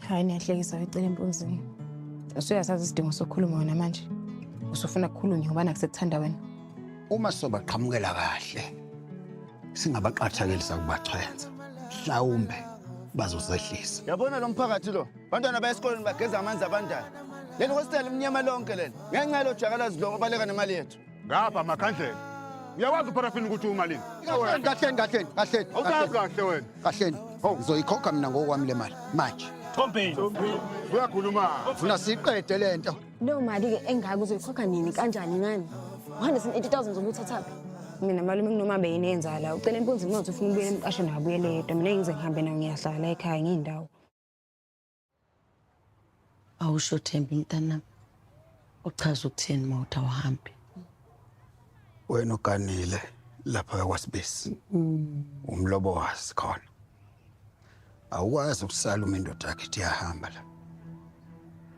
Hayi niyahlekisa wecela empunzini. Usuyasazi isidingo sokukhuluma wena manje. Usufuna kukhulunywe ngoba nakusekuthanda wena. Uma sobaqhamukela kahle singabaqathakeli sakubachwenza. Mhlawumbe bazozehlisa. Yabona lo mphakathi lo, bantwana baya esikoleni bageza amanzi abandayo. Leli hostel limnyama lonke leli. Ngenxa yalo jakalazi lo obaleka nemali yethu. Ngapha makhandlela. Uyawazi uparafini ukuthi umalini? Kahleni kahleni kahleni kahleni. Awusazi kahle wena. Kahleni. Ngizoyikhokha mina ngokwami le mali manje. Thombeni. Uyakhuluma. Funa siqede lento. Leyo mali-ke engaka uzoyikhokha nini kanjani ngani? 180,000 zobe uthathaphi? Mina malume kunoma beyini la. Ucela empunzini ngothi ufuna ukubuyela emqashweni akabuyele yedwa. Mina ngize ngihambe nayo ngiyahlala ekhaya ngiyindawo. Awusho Thembi mntanami. Uchaza ukuthini uma uthi awuhambi? Wena uganile lapha kwaSibisi. Umlobo wazi khona. Awukwazi ukusala uma indoda yakhe ithi iyahamba la.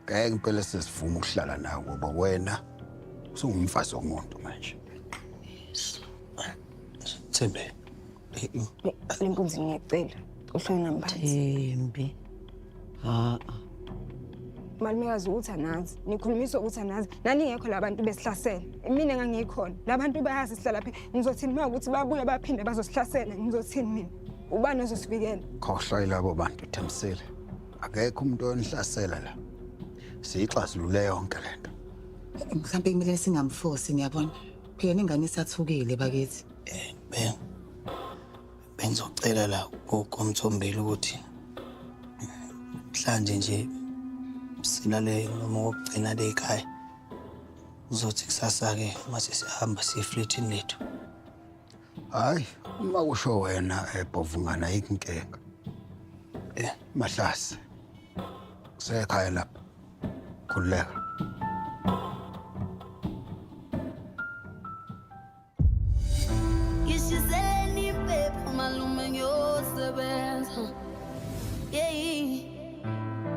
Ngeke impela sesivume ukuhlala nawe ngoba wena usungumfazi womuntu manje. Thembi. Le mpunzi ngiyacela. Uhlale nami phansi. Thembi. Ha. Malumekazi ukuthi anazi. Nikhulumiswa ukuthi anazi. Naningekho labantu besihlasela. Mina ngangikhona. Labantu bayazi sihlala phi. Ngizothini uma ukuthi babuya baphinde bazosihlasela. Ngizothini mina? Ubani ozosivikela? Khohlwa yilabo bantu Thembisile. Akekho umuntu onihlasela la. Siyixazulule yonke lento. Mhlawumbe kumele singamfosi ngiyabona. Phela ingane isathukile bakithi. Ben bengizocela la koMthombeni ukuthi mhlanje nje silale noma okugcina le ekhaya. Uzothi kusasa ke mase sihamba siye efletini lethu. Hayi, uma kusho wena ebhovungana ayikho inkinga. Mahlase. Kusekhaya lapha. Khululeka. Ngishiseleni impepho malume ngiyosebenza. Yeyi.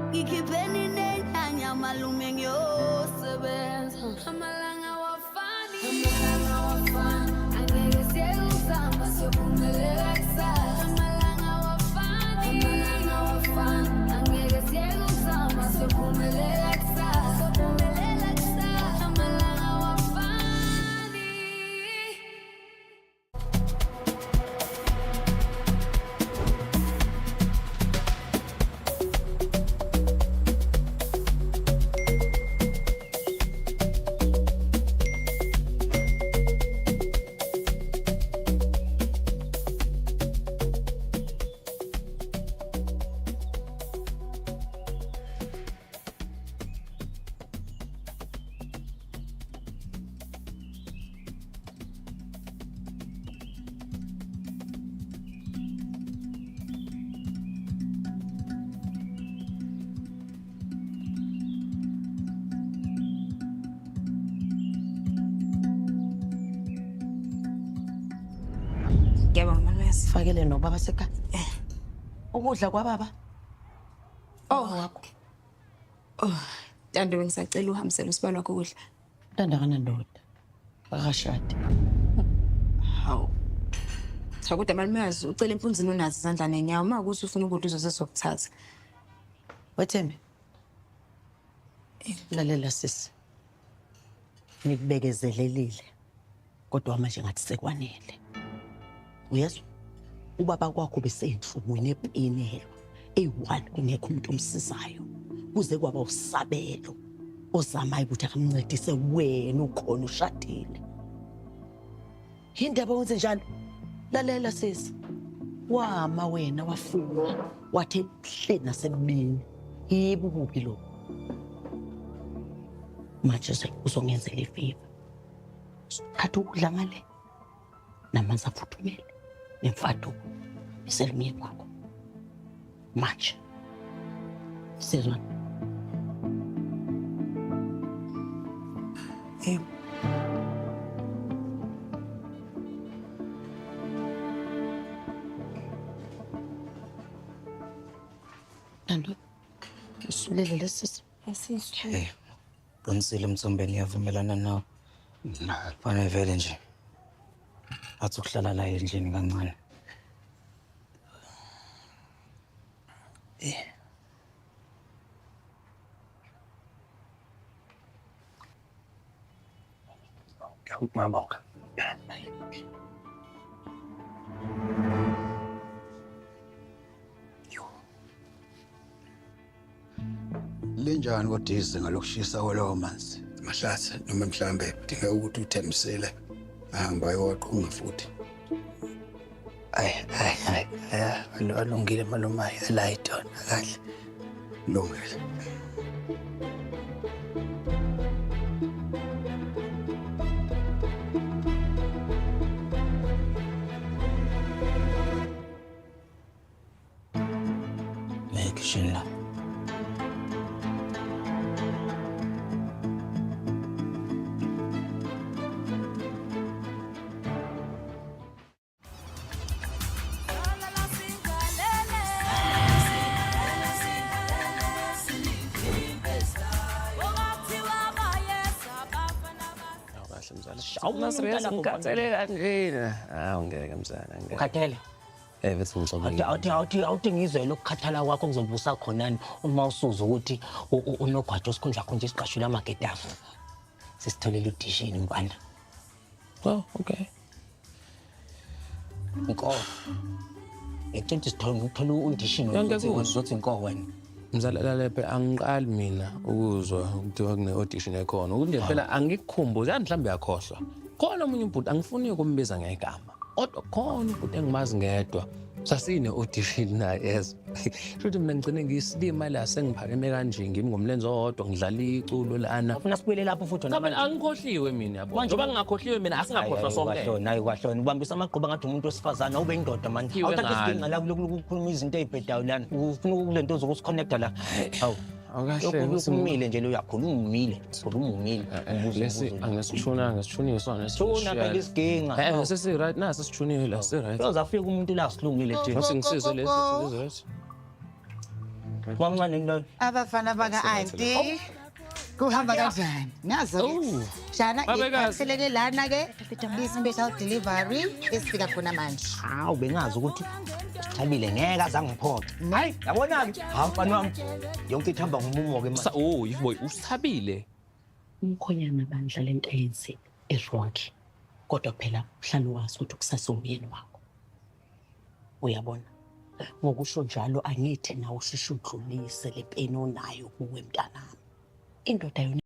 Ngikhipheni nenyanya malume ngiyosebenza. Amalanga awafani. Amalanga awafani. Angeke siyeke ukuzama siyophumelela kusasa. Amalanga awafani. Amalanga awafani. Angeke siyeke ukuzama siyophumelela kusasa. Siyophumelela kusasa. Amalanga awafani. Ngiyabonga malumekazi. Fakele nobaba sekhaya. Ukudla kwababa. Oh. Wakho. Oh, Ntando bengisacela uhambisele usibalo wakho ukudla. Ntanda kanandoda. Akashadi. Hawu. Cha kodwa malumekazi ucela empunzini unazo izandla nenyawo uma ukuthi ufuna ukudla uzosezokuthatha. Wethembi. Lalela sisi. Ngikubekezelelile. Kodwa manje ngathi sekwanele. Uyezwa? Ubaba kwakho besenhlungwini epinelwa. Eyi-one kungekho umuntu omsizayo. Kuze kwaba usabelo ozamayo ukuthi akamncedise wena ukhona ushadile. Yindaba wenze njalo? Lalela sisi. Wama wena wafunga wathi ebuhleni nasebubini. Yibo ububi lobo. Manje uzongenzela ifiva. Thatha ukudla ngale namanzi afuthumele nemfaduko iselumyeni wakho. Manje sizwana. Yebo. Ntando, usulele lesisi. Esiswe. Hey, qinisile Mthombeni ngiyavumelana nawe. Fanele vele nje athi ukuhlala la endlini kancane. Eh. Ngiyabonga. Linjani kodwa izinga lokushisa kwalawo manzi? Mahlathi noma mhlambe kudingeka ukuthi uthembisile ahambe ayowaqhunga futhi. Ayi ayi ayi alungile malume alayitona kahle. Lungile. Ekishini la. Ngikhathele kanjena. Hawu ngeke mzala ngeke. Ukhathele? Eh bese ngixolile. Awuthi awuthi awuthi ngizwe lokukhathala kwakho kuzobusa khonani uma usuzwa ukuthi unogwajo sikhundla khona nje siqashula amagedanga. Sisitholele audition mfana. Oh, okay. Inko. Ngicela sithole ngithola audition uzothi inko wena. Mzala lalephe angiqali mina ukuzwa kuthiwa kune audition ekhona. Ukuthi nje phela angikukhumbuzi yani mhlawumbe uyakhohlwa. Khona omunye ubhuti angifuni ukumbiza ngegama. Kodwa khona ubhuti engimazi ngedwa. Sasine audition naye yes. Shuthi mina ngigcine ngiyisilima la sengiphakeme kanje ngimi ngomlenze owodwa ngidlala iculo lana. Ufuna sibuyele lapho futhi wena. Cha angikhohliwe mina yabo. Njengoba ngingakhohliwe mina asingakhohlwa sonke. Kwahlona hayi kwahlona ubambisa amagquba ngathi umuntu wesifazana ube indoda manje. Awuthatha isidinga la kulokukhuluma izinto ezibhedayo lana. Ufuna ukulento zokusiconnecta la. Hawu. Awukahle umile nje lo uyakhuluma umile. Khuluma umile. Lesi angesithuna ngesithuniswa Thuna phela isiginga. Eh sesi right nasi sithunile la si right. Uzafika umuntu la silungile nje. Ngisize lesi lezi right. Wamncane ngilona. Abafana baka auntie. Kuhamba kanjani? Nazo ke. Shana iphatheleke lana ke i-special delivery esifika khona manje. Hawu bengazi ukuthi Sithabile ngeke azangiphoxe. Hayi yabona ke hawu mfana wami yonke ithamba ngomumo ke manje. Oh boy usithabile. Umkhonyana bandla lento eyenzile e-wrong. Kodwa phela uhlale wazi ukuthi kusasa umyeni wakho. Uyabona? Ngokusho njalo angithi nawe usheshe udlulise le peni onayo kuwe mntanami. Indoda yona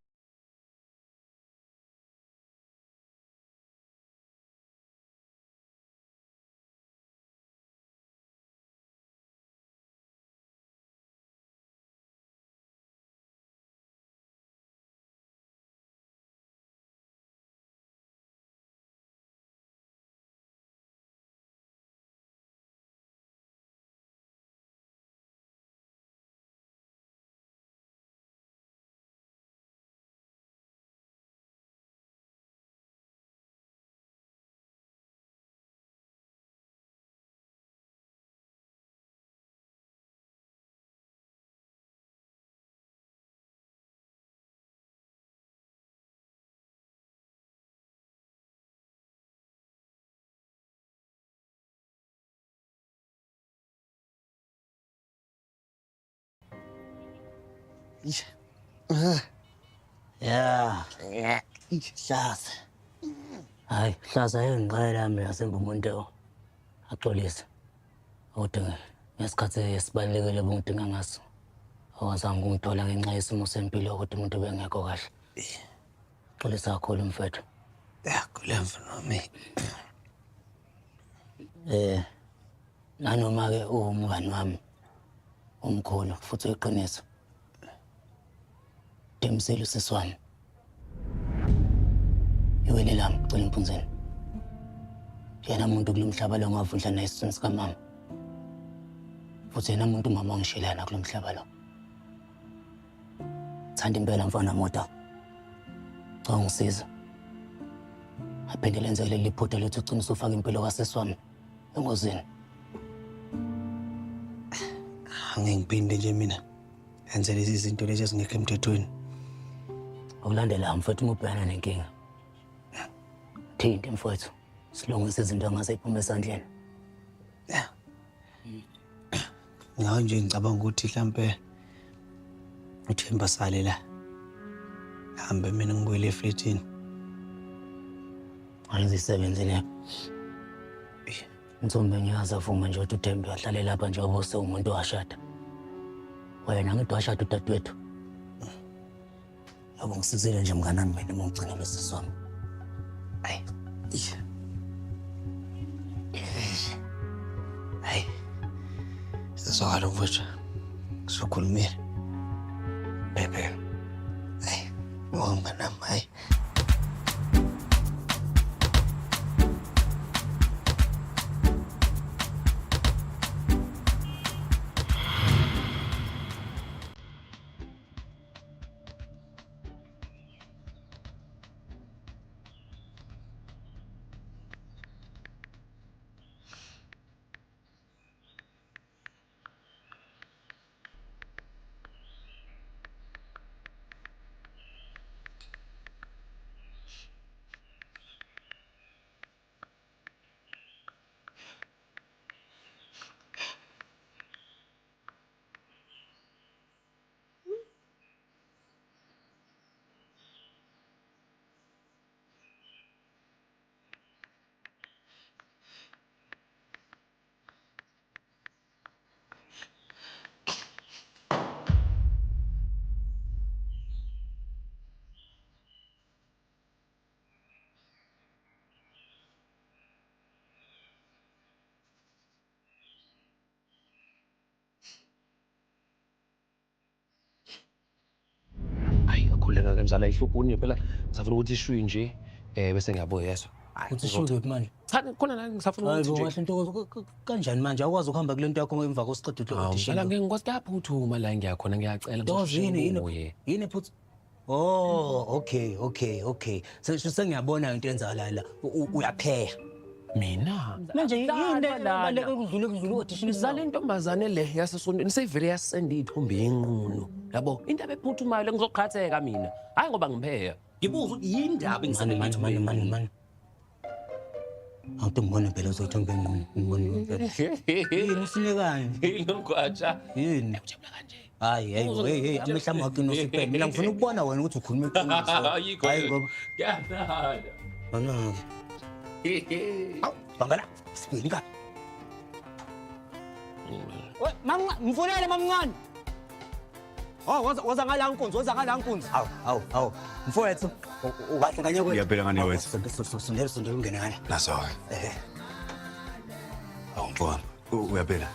Yeah. Hlaza. Hayi, hlaza engicela mina sengumuntu axolise. Kodwa ngesikhathi esibalulekile bengidinga ngaso. Awazange ungithola ngenxa yesimo sempilo kodwa umuntu bengekho kahle. Xolisa kakhulu mfethu. Ya, kule mfana wami. Nanoma ke uwumngani wami omkhulu futhi uyiqiniso. Demselo sisi wami. Iwele lami cela impunzeni. Yena umuntu kulo mhlaba lo ngavundla naye isiswini sikamama. Futhi yena umuntu umama wangishiyelana kulo mhlaba lo. Thanda impela mfana moda. Cha ungisiza. Aphinde lenze leli phutha lethu ugcina usufaka impilo kasisi wami engozini. Angeke ngiphinde nje mina. Enze lezi zinto lezi ezingekho emthethweni. Okulandela mfethu uma ubhekana nenkinga. Thinte mfethu, silungise izinto angase iphume esandleni. Ngawe nje ngicabanga ukuthi mhlambe uThemba sale la. Hambe mina ngibuyele efletini. Angizisebenzi le. Ntombi ngiyazi avuma nje ukuthi uThembi ahlale lapha njengoba usewumuntu washada. Wena ngithi washada udadewethu. Yabo ngisizile nje mnganami mina uma ugcina losisi wami. Ayi. Hayi. Sizwakala mfowethu. Sokhulumile. Bebe. Hayi. Oh mnganami hayi. Akhuleka ke mzala ihlupho phela ngisafuna ukuthi ishwi nje bese ngiyabuya yeswa. Uthi ishwi kuphi manje? Cha khona la ngisafuna ukuthi nje. Kahle Ntokozo kanjani manje awukwazi ukuhamba kule nto yakho emva kosiqeda le audition. Mzala ngeke ngikwazi kuyaphuthuma la ngiyakhona ngiyacela. Ntokozo yini yini phuthu? Oh okay okay okay. Sengiyabona into enzakalayo la. Uyapheya. Mina manje yini ebaleke kudlule kudlule audition mzala intombazane le yasesontweni seyivele yasenda iy'thombe yenqunu yabo into ebephuthumayo le ngizoqhatheka mina hayi ngoba ngipheya ngibuza ukuthi yindaba engisanda mani awuthi ngibone phela uzoyithombe enqunu ngibone phela yini usinekani yini mgwatsha yini ujabula kanje hayi hey hey amehlo ami aqina usiphe mina ngifuna ukubona wena ukuthi ukhuluma iqiniso hayi ngoba ngiyathanda mana Aw, bangala, sibili ka. We, mfunele mamncane. Oh, woza ngala nkunzi, woza ngala nkunzi. Aw, aw, aw. Mfowethu, ukahle kanye kwethu. Ngiyaphila ngane wethu. Sondela, sondela ungene ngale. Naso. Eh. Awu mfowami, uyaphila?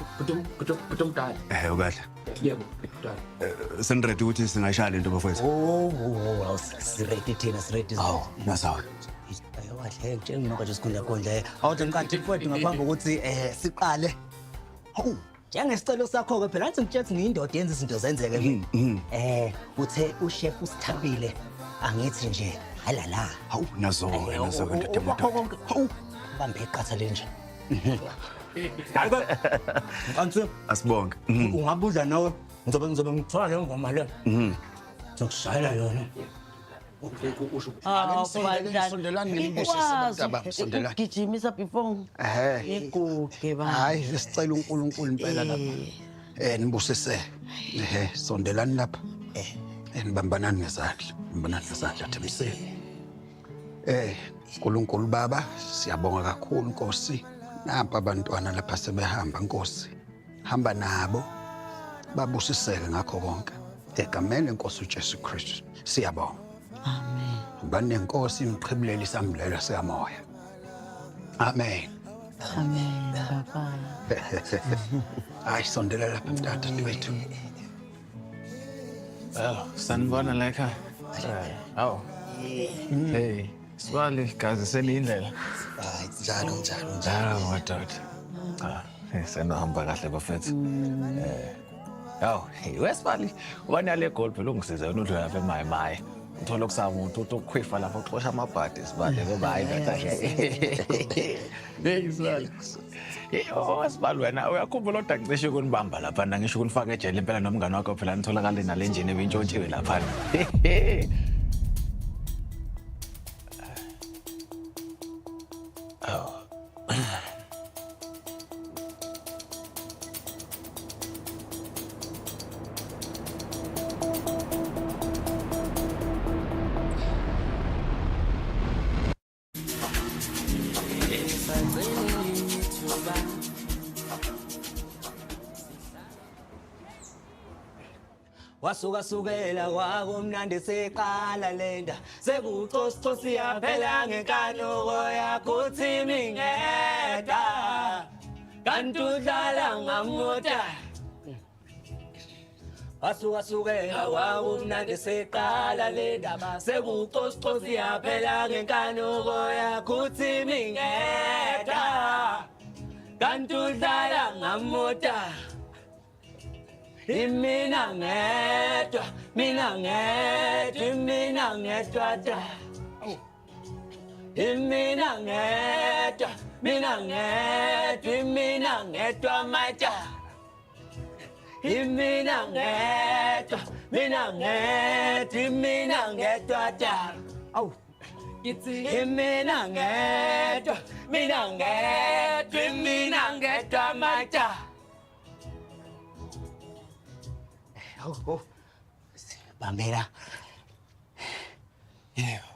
Bhuti omdala. Eh, ukahle. Yebo, mdala. Seniready ukuthi singayishaya lento bafowethu. Oh, siready thina, siready. Awu, naso. Kahle ngitshela nje sikhundla khondla. Awuthi ngiqathi mfowethu ngaphambi kokuthi siqale. Hawu, njengesicelo sakho ke phela athi ngitshela ukuthi ngiyindoda yenza izinto zenzeke mina. Uthe uchef usithabile angithi nje halala. Hawu, nazo nazo ndoda emoto. Hawu, bambe iqatha le nje. Hayi, Nkansi asibonge. Ungabuza nawe ngizobe ngithola le ngoma le. Ngizokushayela yona. Sondelani nginibusise bantaba, sondelani. Gijimisa before. Ngiguge ba. Hayi sicela uNkulunkulu impela lapha. Nibusise. Sondelani lapha. Nibambanani ngezandla. Nibambanani ngezandla Thembisile. uNkulunkulu Baba, siyabonga kakhulu Nkosi. Nampa abantwana lapha sebehamba Nkosi. Hamba nabo babusiseke ngakho konke. Egameni lenkosi uJesu Kristu. Siyabonga. Amen. Banenkosi imqhibulele isambulela sikamoya. Amen. Amen baba. Hayi sondela lapha mtata wethu. Oh, sanibona la ekhaya. Awu. Hey, sibali gazi selindlela. Hayi njalo njalo njalo madoda. Cha, senohamba kahle bafethu. Awu, hey wesibali, ubani yale gold phela ungisize wena udlula lapha emayi mayi. Uthola okusamuntu uthi ukukhwifa lapho uxosha amabhadi sibali ngoba hayi kahle. Hey sibali. Oh sibali wena uyakhumbula kodwa ngicishe ukunibamba lapha ngisho ukunifaka ejele impela nomngane wakho phela nitholakale nale njini ebintshontshiwe lapha. Oh. Wasukasukela kwakumnandi siqala lenda sekucoscosi yaphela ngenkanuko yakho uthi mingeda kanti udlala ngamuta. Wasukasukela kwakumnandi siqala lendaba sekucoscosi yaphela ngenkanuko yakho uthi mingeda kanti udlala ngamuta. Imina ngedwa, mina ngedwa, imina ngedwa da. Imina ngedwa, mina ngedwa, imina ngedwa maja. Imina ngedwa, mina ngedwa, imina ngedwa da. Awu. Ngithi imina ngedwa, mina ngedwa, imina ngedwa maja. Oh, bambela. Yebo.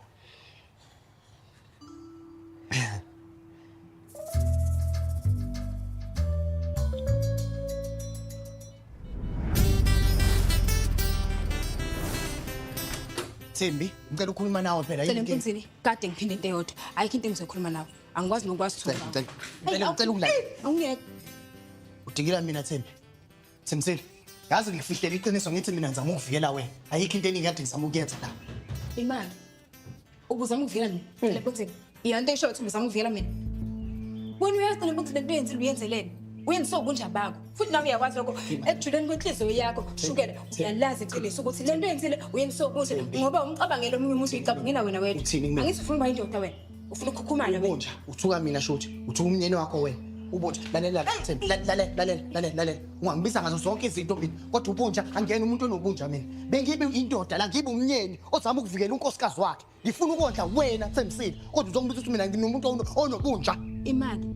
Thembi, ngicela ukukhuluma nawe phela. Cela Mpunzini, kade ngiphinde into eyodwa. Ayikho into engizokhuluma nawe. Angikwazi nokwazi Ngicela ngicela ukulala. Awungeke. Udikila mina Thembi. Thembisile. Yazi ngikufihlela iqiniso ngithi mina ngizama ukuvikela wena. Ayikho into eningi kade ngizama ukuyenza la. Imali. Ubuzama ukuvikela mina. Cela Mpunzini. Iya into esho ukuthi ubuzama ukuvikela mina. Wena uyazi Cela Mpunzini lento oyenzile uyenzeleni. Uyenziswa ubunja bakho. Futhi nawe uyakwazi lokho ekujuleni kwenhliziyo yakho. Shukela uyalazi iqiniso ukuthi lento oyenzile uyenziswa ubunja ngoba umcabangela omunye umuntu uyicabangela wena wedwa. Uthini kumina? Angithi ufuna ukuba indoda wena. Ufuna ukukhukhumala wena. Ubunja, uthuka mina shuthi. Uthuka umnyeni wakho wena. Ubunja, lalela Thembi, lalela, lalela, lalela, lalela. Ungangibiza ngazo zonke izinto mina, kodwa ubunja angiyena umuntu onobunja mina. Bengibe indoda la, ngibe umnyeni ozama ukuvikela unkosikazi wakhe. Ngifuna ukondla wena Thembisile, kodwa uzongibiza ukuthi mina nginomuntu onobunja. Imali.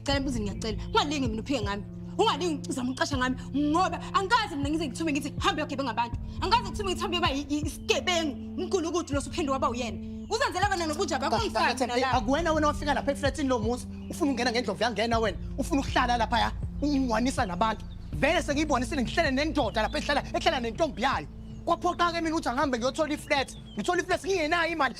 Cela Mpunzini ngiyacela. Ungalingi mina uphike ngami. Ungalingi uzama ukuqasha ngami ngoba angikaze mina ngize ngithume ngithi hambe uyogebenga abantu. Angikaze ngithume ngithi hambe uyoba isigebengu. Umgulukudu lo usuphenduka waba uyena. Uzenzela wena nobunja bakho ungifake mina la. Akuwena wena wafika lapha eflatini lomuzi, ufuna ukungena ngendlovu yangena wena, ufuna ukuhlala laphaya, ungwanisa nabantu. Vele sengiyibonisile ngihlele nendoda lapha ehlala nentombi yayo. Kwaphoqa-ke mina ukuthi angihambe ngiyothola iflat. Ngithola iflat ngingenayo imali,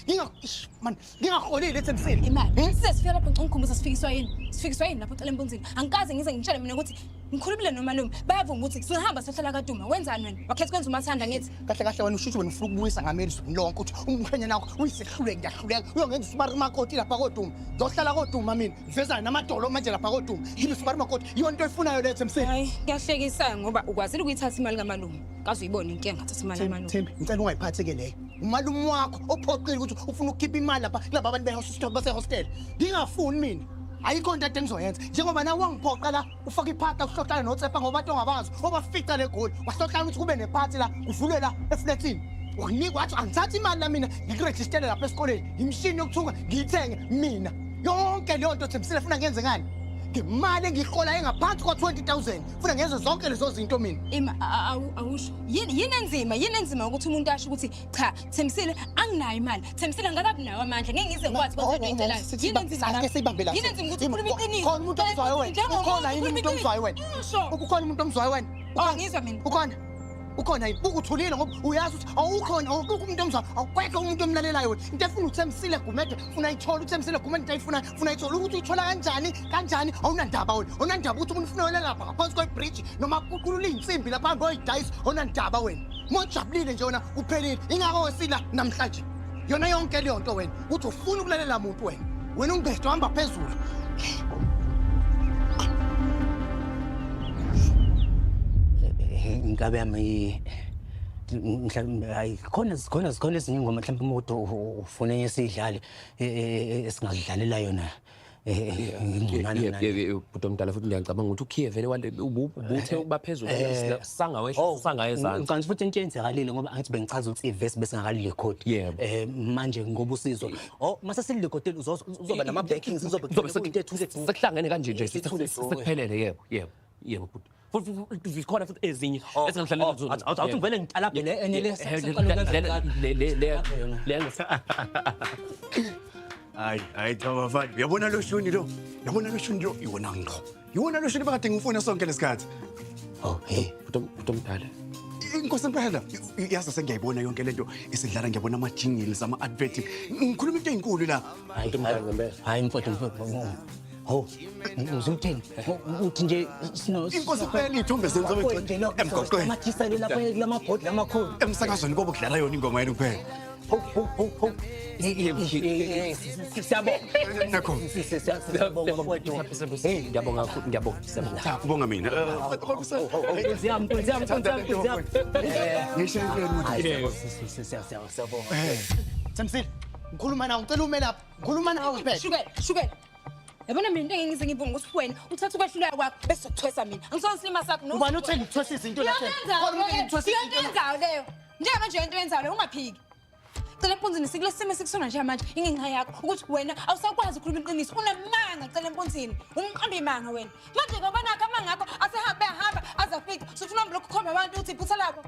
man, ngingaholile Thembisile. Imali. Size sifike lapho ngicela ungikhumbuze sifikiswa yini? Sifikiswa yini lapho Cela Mpunzini? Angikaze ngize ngitshele mina ukuthi ngikhulumile nomalume. Bayavuma ukuthi singahamba siyohlala kaDuma. Wenzani wena? Wakhetha ukwenza umathanda ngithi. Kahle kahle wena usho ukuthi wena ufuna ukubuyisa ngami elizweni lonke ukuthi umkhwenyana wakho uyisehluleki ngiyahluleka. Uyongenza usibari makoti lapha koDuma. Ngizohlala koDuma mina. Ngivezana namadolo manje lapha koDuma. Yini usibari makoti? Iyona into oyifunayo leyo Thembisile. Hayi, kuyahlekisa ngoba ukwazile ukuyithatha imali kamalume. Kaze uyibone inkinga ngathatha imali kamalume. Thembi, ngicela ungayiphathi ke leyo. Umalume wakho ophoqile ukuthi ufuna ukukhipha imali lapha kulaba abantu behostel basehostel. Ngingafuni mina. Ayikho into ade ngizoyenza. Njengoba nawe wangiphoqa la ufaka iphatha uhlohlana noTsepa ngoba abantu ongabazi obafica legoli. Wahlohlana ukuthi kube nephathi la kuvulwe la eflatini. Wakunika wathi angithathe imali la mina ngikurejistele lapha esikoleni. Imishini yokuthunga ngiyithenge mina. Yonke leyo nto Thembisile funa ngenze ngani? Ngemali engiyihola engaphansi kwa-20,000 funa ngenze zonke lezo zinto mina. Ima awusho. Yini enzima? Yini enzima ukuthi umuntu asho ukuthi cha Thembisile anginayo imali. Thembisile angakabi nawo amandla. Ngeke ngize ngikwazi ukwenza into oyicelayo. Yini enzima? Ake siyibambe la. Yini enzima ukuthi ukhulume iqiniso? Khona umuntu omzwayo wena. Ukhona yini umuntu omzwayo wena? Usho. Ukhona umuntu omzwayo wena? Angizwa mina. Ukhona. Ukhona yini? Ukuthulile ngoba uyazi ukuthi awukhona awukho umuntu omzwayo. Awukwekho umuntu omlalelayo wena. Into efuna uThembisile Gumede, ufuna ayithole uThembisile Gumede into ayifunayo, ufuna ayithole ukuthi uyithola kanjani? Kanjani? Awunandaba wena. Awunandaba ukuthi umuntu ufuna wena lapha ngaphansi kwebridge noma kuqulula iy'nsimbi lapha ngoyidayisa. Awunandaba wena. Mojabulile nje wena uphelile. Ingakho wesila namhlanje. Yona yonke leyo nto wena uthi ufuna ukulalela muntu wena. Wena ungibhede uhamba phezulu. Inkabi yami mhlawumbe hayi khona zikhona zikhona ezinye ingoma mhlawumbe umuntu ufuna enye esiyidlale esingazidlalela yona ingcunana. Bhuti omdala futhi ngiyacabanga ukuthi ukhiye vele ubuthe ukuba phezulu sangawehla sangayezansi. Ngicabanga futhi into eyenzekalile ngoba angithi bengichaza ukuthi ivesi besingakalirekhodi. Manje ngoba usizwa oh mase silirekhodile uzoba nama backings uzobe sekuhlangene kanje nje sekuphelele. Yebo yebo yebo bhuti. Futhi khona futhi ezinye esingahlalela zona. Awuthi ngivele ngitalabhe le enye le le le. Hayi, hayi cha bafana. Uyabona lo shuni lo? Uyabona lo shuni lo? Iwona ngqo. Iwona lo shuni bakade ngifuna sonke lesikhathi. Oh, hey, bhuti omdala. Inkosi impela, yazi sengiyayibona yonke lento isidlala, ngiyabona ama-jingles, ama-advert. Ngikhuluma into ey'nkulu la. Hayi mfowethu, mfowethu. Ho, uzothini? Uthi nje sino Inkosi impela, iy'thombe zenza emgwaqweni. Amajiselo lapha kulamabhodi lamakhulu. Emsakazweni kobe kudlala yona ingoma yenu kuphela. Ho ho ho ho. Siyabonga. Nakho. Siyabonga mfowethu. Hey, ngiyabonga kakhulu, ngiyabonga. Siyabonga. Cha, kubonga mina. Nkosi yami, Nkosi yami, Nkosi yami, Nkosi yami. Ngisho empeleni. Siyabonga. Thembisile, ngikhuluma nawe, ngicela ume lapha. Ngikhuluma nawe phela. Shukela, shukela. Yabona mina into engize ngibonga ukuthi wena uthatha ukwehluleka kwakho bese uzokuthwesa mina. Angisona isilima sakho no. Ubani othe ngikuthwesa izinto la? Khona umuntu engikuthwesa Yonke izinto. yenzayo leyo. Njengamanje yonke yenzayo leyo ungaphiki. Cela empunzini, sikule simo esikusona njengamanje ingenxa yakho ukuthi wena awusakwazi ukukhuluma iqiniso, unamanga. Cela empunzini, umqambi imanga wena. Manje ngoba nakho amanga akho asehambe ahamba azafika, sufuna lokhu kukhomba abantu ukuthi iphutha lakho.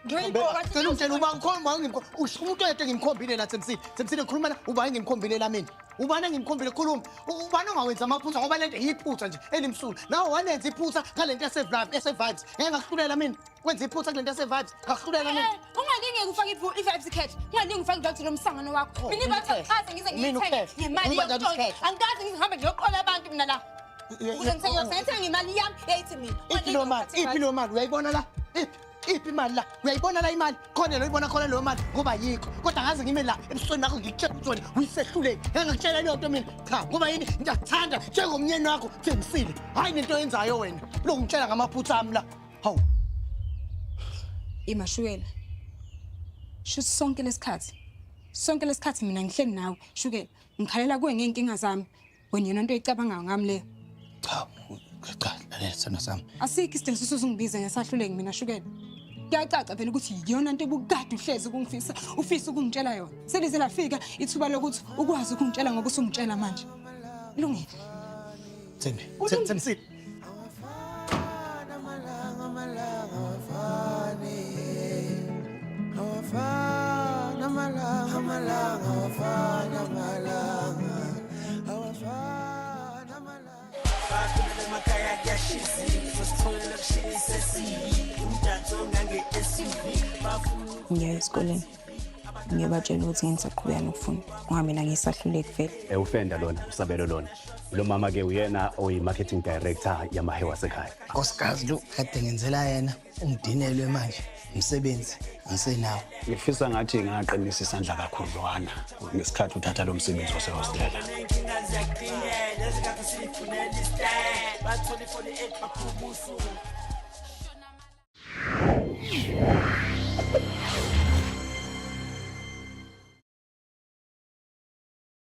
Ngiyoyibuka. Cela ungitshele uba ngikhomba ngimkhomba. Usho umuntu oyedwa engimkhombile la, Thembisile. Thembisile, ngikhuluma la, ubani engimkhombile la mina? Ubani engimkhombile? Khuluma. Ubani ongawenza amaphutha, ngoba lento iyiphutha nje elimsulwa. Nawe walenza iphutha ngalento yase vibes. Ngeke ngakuhlulela mina. Wenza iphutha kulento yase vibes. Ngakuhlulela mina. Ungalinge ufake i-vibes ikhethe, ungalinge ufake i-vibes lomsangano wakho. Mina i-vibes angikaze ngize Mina ngiyithenge ukhethe. ngemali Uma njalo yokuntshontsha. usikhethe. Angikaze ngize ngihambe ngiyoqola abantu mina la ukuze ngithenge, ngithenge imali yami yayithi mina. Iphi lo mali? Iphi lo mali? Uyayibona la? Iphi? Iphi imali la? Uyayibona la imali? Khona lo uyibona khona leyo mali ngoba yikho. Kodwa ngaze ngime la ebusweni bakho ngikutshela ukuthi wena uyisehluleki. Ngeke ngakutshela leyo nto mina. Cha, ngoba yini? Ngiyakuthanda njengomnyeni wakho, Thembisile. Hayi nento oyenzayo wena. Lo ngitshela ngamaphutha ami la. Hawu. Imashukela, shuthi sonke lesikhathi, sonke lesikhathi mina ngihleli nawe shukela, ngikhalela kuwe ngey'nkinga zami, wena yona nto oyicabangayo ngami leyo? Cha, cha, lalela sithando sami. Asikho isidingo sokuthi ngesahluleki mina shukela. Kuyacaca vele ukuthi yiyona nto ebukade uhlezi ukungifisa, ufisa ukungitshela yona. Selize lafika ithuba lokuthi ukwazi ukungitshela ngoba usungitshela manje. Lungile. Thembi, Thembisile. Emakhaya kuyashisa, sithola elokishini sesiyi umdanso ongange-SUV bafuna. Ngiya esikoleni ngiyobatshela ukuthi ngisaqhubeka nokufunda ngoba mina ngisahluleki vele. Ufenda lona, usabelo lona. Lo mama ke uyena oyi-marketing director yamahewa asekhaya. Nkosikazi lo kade ngenzela yena ungidinelwe manje umsebenzi angisenawo. Ngifisa ngathi ngaqinisa isandla kakhudlwana ngesikhathi uthatha lo msebenzi wasehostela. Inkinga ziyaqinela ezikade siyifunela isitayela, bathola i-48 baphuma usuku.